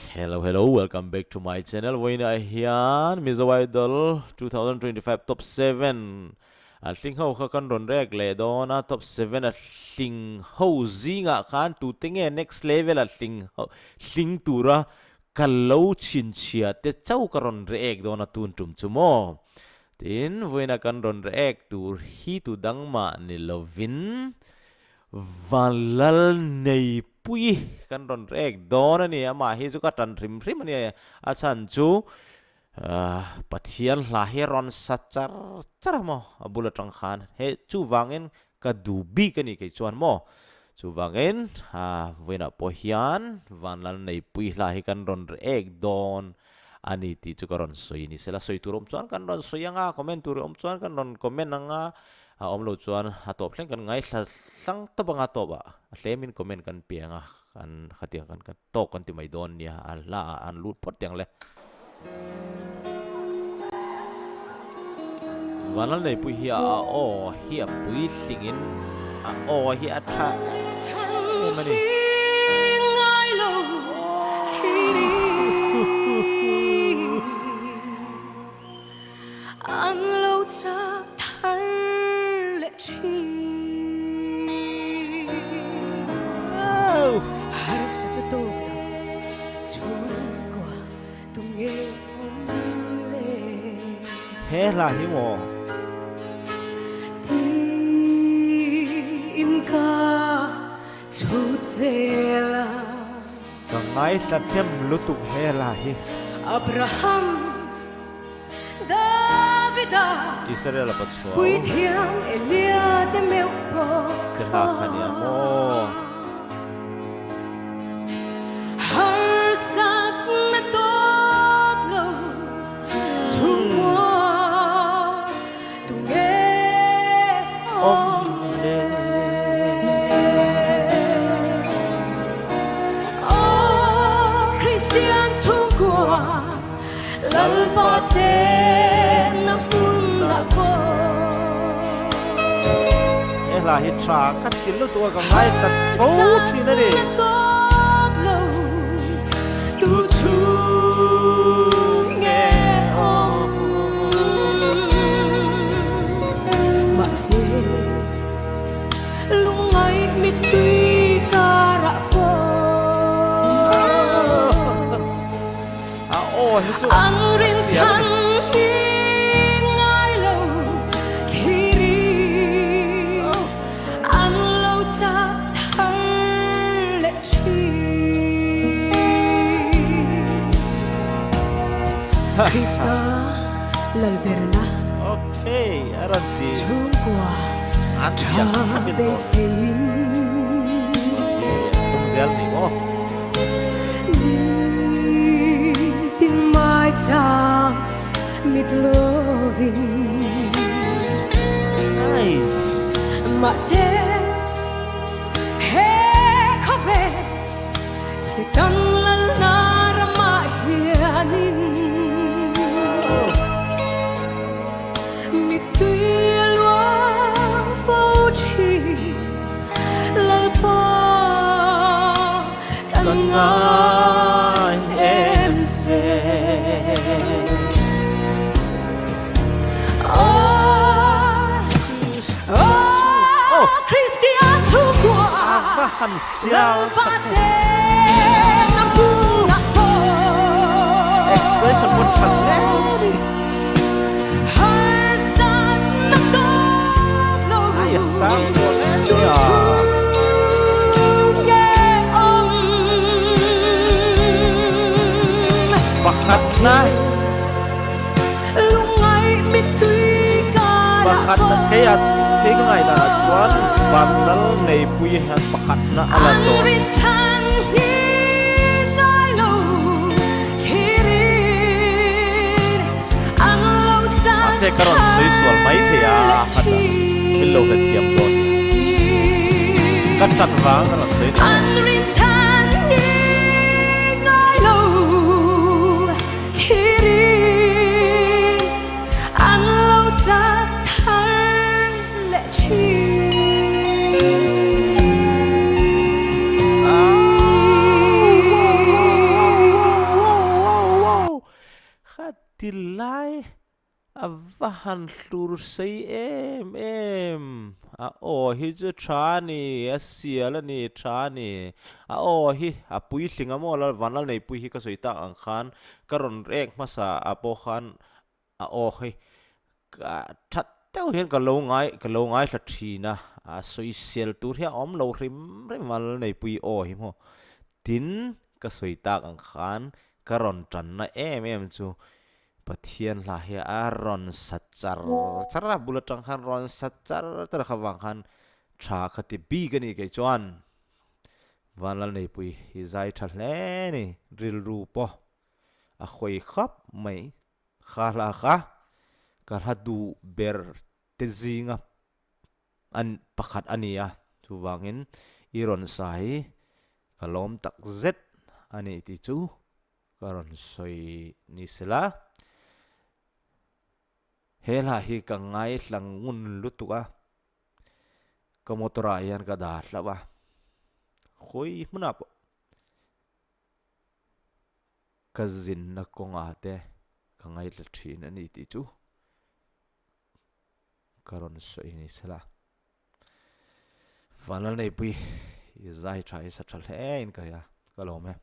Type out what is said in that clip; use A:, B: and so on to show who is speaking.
A: Hello hello welcome back to my channel vawiinah hian Mizo Idol 2025 top 7 a hling ho kha kan rawn rek leh dawn a top 7 a hling ho zingah khan tute nge next level a hling ho hling tura ka lo chhinchhiah te chauh ka rawn rek dawn a tun tum chu maw tin vawiinah kan rawn rek tur hi tu dang mah ni lovin Vanlal Neipui kan rawn rek dawn a ni, amah hi chu ka tan hrim hrim a ni, a chhan chu Pathian hla hi rawn sa char char a maw a bul atang khan he chuvangin ka duh bik a ni kei chuan maw chuvangin vawiinah pawh hian Vanlal Neipui hla hi kan rawn rek dawn a ni tih chu ka rawn sawi ni sela, sawi tur awm chuan kan rawn sawi ang a, comment tur awm chuan kan rawn comment ang a. A awm lo chuan a tawp thleng kan ngaithla tlang tawp anga tawp ah a hlemin comment kan piang a kan khatiang kan kan tawk kan ti mai dawn nia a hla ah an lut phawt tiang le. Vanlal Neipui hi a aw hi a puitling in a aw hi a tha em a ni.
B: An lo chak thar leh thin. Harsatna tawk lo chhungkua tu nge awm le?
A: He hla hi maw?
B: Tiin ka chhut vel a.
A: Ka ngaihla hnem lutuk he hla hi.
B: Abraham. Davida
A: Israel a pachuau.
B: Puithiam Elia te meuh pawh
A: Te hla kha nia maw.
B: Harsatna tawk lo chhungkua tunge awm le. Aw Kristian chhungkua. Lalpa chenna hmunah pawh.
A: He hla hi tha ka ti lutuk a ka ngaithla tho thin a ni.
B: Mahse lungngaih mittui karah pawh.
A: A aw hi chu
B: An rin chhan hi ngai lo thlir i an lo chak thar leh thin. Krista Lalberna
A: Okay, a rawn ti.
B: Chhungkua tha beiseiin.
A: Tum zel ni maw?
B: Nitin mai chang mit lovin Mahse he khawvel Satan lalna ramah hianin Mittui a luang fo thin Lalpa Kan ngai em che. Oh, Christian chhungkua Lalpa che na hmunah pawh
A: Expression pawh tha hle ni.
B: Harsatna tawk lo
A: Ai a sang tawh hle mai a. Pakhat na Pakhat na kei a kei ka ngaihdan ah chuan Vanlal Neipui hian pakhat na a la dawn. Mahse ka rawn sawi sual mai thei a khat a min lo hrethiam dawn nia. Ka tan vang ka rawn sawi ni lo. Ti lai a va han hlur sei em em. A aw hi chu tha a ni, a sial a ni, tha a ni. A aw hi a puitling a maw lal Vanlalneipui hi ka sawi tak ang khan ka rawn rek hmasa ah pawh khan a aw hi that deuh hian ka lo ngai ka lo ngaithla thin a, a sawisel tur hi a awm lo hrim hrim Vanlalneipui aw hi maw. Tin ka sawi tak ang khan ka rawn tanna em em chu Pathian hla hi a rawn sa char char a, bul atang khan rawn sa char char a kha vang khan tha kha ti bik a ni kei chuan Vanlalneipui hi zai tha hle a ni, rilru pawh a hawi khawp mai. Kha hla kha ka hla duh ber te zinga an pakhat a ni a, chuvangin i rawn sa hi ka lawm tak zet a ni tih chu ka rawn sawi ni sela. He hla hi ka ngaihla ngun lutuk a, ka motor ah hian ka dah hlauh a, khawi hmunah pawh Ka zinna kawngah te ka ngaihla thin a ni tih chu ka rawn sawi ni sela. Vanlalneipui i zai tha i sa tha hle in ka hria, ka lawm e.